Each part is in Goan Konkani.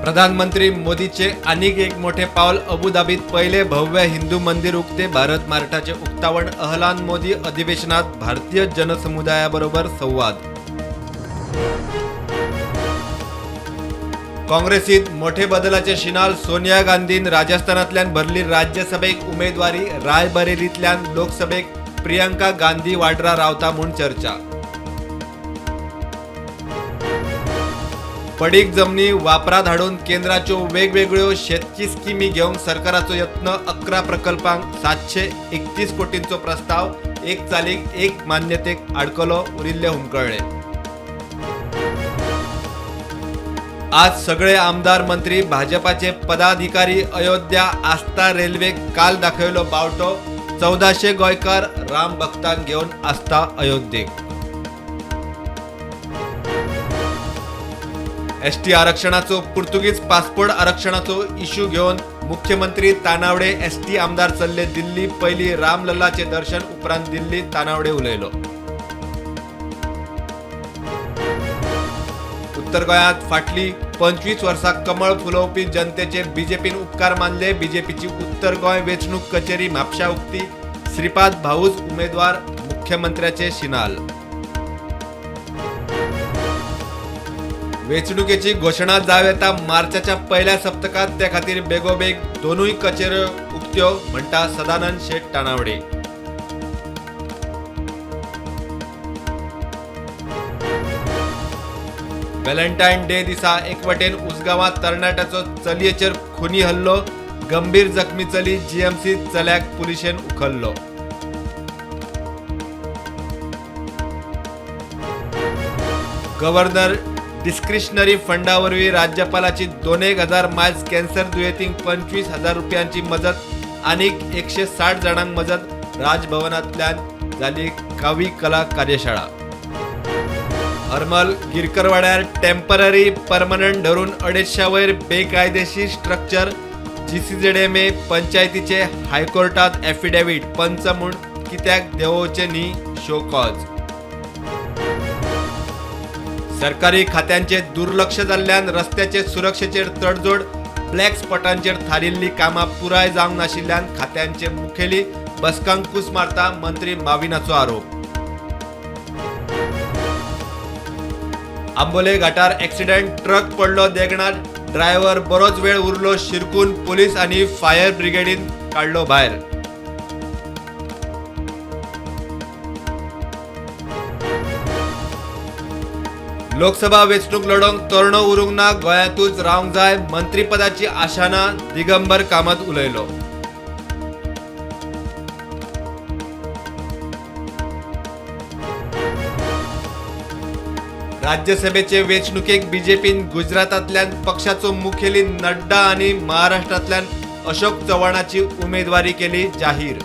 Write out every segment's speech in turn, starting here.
प्रधानमंत्री मोदीचे आनीक एक मोठे पावल. अबुधाबीत पहिले भव्य हिंदू मंदिर उक्ते. भारत मार्टाचे उक्तावण. अहलान मोदी अधिवेशनात भारतीय जनसमुदायाबरोबर संवाद. काँग्रेसीत मोठे बदलाचे शिनाल. सोनिया गांधीन राजस्थानांतल्यान भरली राज्यसभेक उमेदवारी. रायबरेलींतल्यान लोकसभेक प्रियंका गांधी वाड्रा रावता म्हूण चर्चा. पडीक जमनी वापरात हाडून केंद्राच्यो वेगवेगळ्यो शेतकी स्किमी घेवंक सरकाराचो यत्न. 11 प्रकल्पांक 731 कोटींचो प्रस्ताव. एक चालीक एक मान्यतेक आडकलो, उरिल्ले हुमकळ्ळे. आज सगळे आमदार, मंत्री, भाजपाचे पदाधिकारी अयोध्या. आस्था रेल्वेक काल दाखयलो बावटो. 1400 गोंयकार राम भक्तांक घेवन आस्था अयोध्येक. एसटी आरक्षणाचो, पुर्तुगीज पासपोर्ट आरक्षणाचो इश्यू घेवन मुख्यमंत्री तानावडे, एसटी आमदार चल्ले दिल्ली. पयली रामलल्लाचे दर्शन, उपरांत दिल्ली, तानावडे उलयलो. उत्तर गोंयांत फाटली 25 वर्सां कमळ फुलोवपी जनतेचे बीजेपीन उपकार मानले. बीजेपीची उत्तर गोंय वेंचणूक कचेरी म्हापशा उक्ती. श्रीपाद भाऊज उमेदवार, मुख्यमंत्र्याचे शिनाल. वेंचणुकेची घोशणा जावं येता मार्चाच्या पहिल्या सप्तकात. त्या खातीर बेगोबेग दोनूय कचेऱ्यो उक्त्यो, म्हणटा सदानंद शेट तानावडे. व्हॅलेंटायन डे दिसा एकवटेन उसगांवांत तरणाट्याचो चलयेचेर खुनी हल्लो. गंभीर जखमी चली जीएमसी, चल्याक पुलिशेन उखल्लो. गव्हर्नर डिस्क्रिशनरी फंडा वरवीं राज्यपालाची 2,000 मायल्स कॅन्सर दुयेंतींक 25,000 रुपयांची मजत. आनीक 160 जाणांक मजत. राजभवनांतल्यान जाली कावी कला कार्यशाळा. हरमल गिरकरवाड्यार टेम्पररी परमनंट धरून 250 वयर बेकायदेशीर स्ट्रक्चर. जीसीझेडएमए पंचायतीचे हायकोर्टात एफिडेव्हिट. पंच म्हूण कित्याक देंवोवचे न्ही, शो कॉज. सरकारी खात्यांचे दुर्लक्ष जाल्ल्यान रस्त्याचे सुरक्षेचेर तडजोड. ब्लॅक स्पॉटांचेर थारिल्ली कामां पुराय जावंक नाशिल्ल्यान खात्यांचे मुखेली बसकांक कूस मारता, मंत्री माविनाचो आरोप. आंबोले घाटार ॲक्सिडेंट, ट्रक पडलो देगणात, ड्रायव्हर बरोच वेळ उरलो शिरकून, पोलीस आणि फायर ब्रिगेडीन काडलो भायर. लोकसभा वेंचणूक लढोवंक तरणो उरूंक ना, गोंयांतूच रावंक जाय, मंत्रीपदाची आशा ना, दिगंबर कामत उलयलो. राज्यसभेचे वेंचणुकेक बीजेपीन गुजरातांतल्यान पक्षाचो मुखेली नड्डा आनी महाराष्ट्रांतल्यान अशोक चव्हाणाची उमेदवारी केली जाहीर.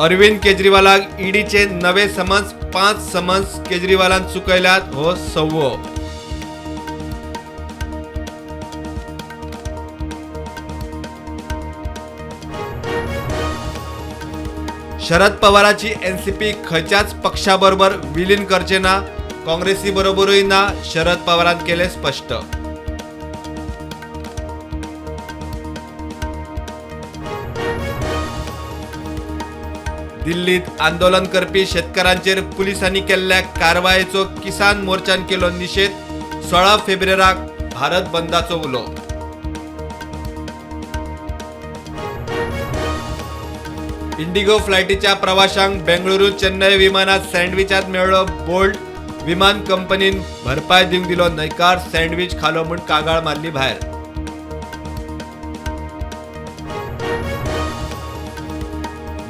अरविंद केजरीवालाक ईडीचे नवे समन्स. 5 समन्स केजरीवालान चुकयल्यात, हो सव्वो. शरद पवाराची एनसीपी खंयच्याच पक्षाबरोबर विलीन करचे ना, काँग्रेसी बरोबरूय ना, शरद पवारान केले स्पश्ट. दिल्लीत आंदोलन करपी शेतकारांचेर पुलिसांनी केल्ल्या कारवायेचो किसान मोर्चान केलो निशेध. 16 फेब्रुवाराक भारत बंदाचो उलो. इंडिगो फ्लायटीच्या प्रवाशांक बेंगळुरू चेन्नय विमानात सँडविचात मेळ्ळो बोल्ट. विमान कंपनीन भरपाय दिवंक दिलो न्हयकार. सँडविच खालो म्हूण कागाळ मारली भायर.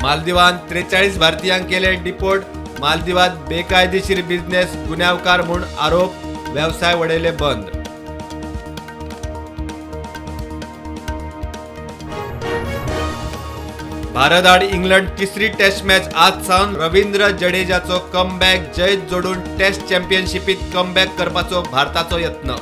मालदिवान 43 भारतीयांक केले डिपोर्ट. मालदिवात बेकायदेशीर बिझनेस, गुन्यांवकार म्हूण आरोप, वेवसाय वडयले बंद. भारत आड इंग्लंड तिसरी टेस्ट मॅच आज सावन. रवींद्र जडेजाचो कमबॅक. जैत जोडून टेस्ट चॅम्पियनशिपीत कमबॅक करपाचो भारताचो यत्न.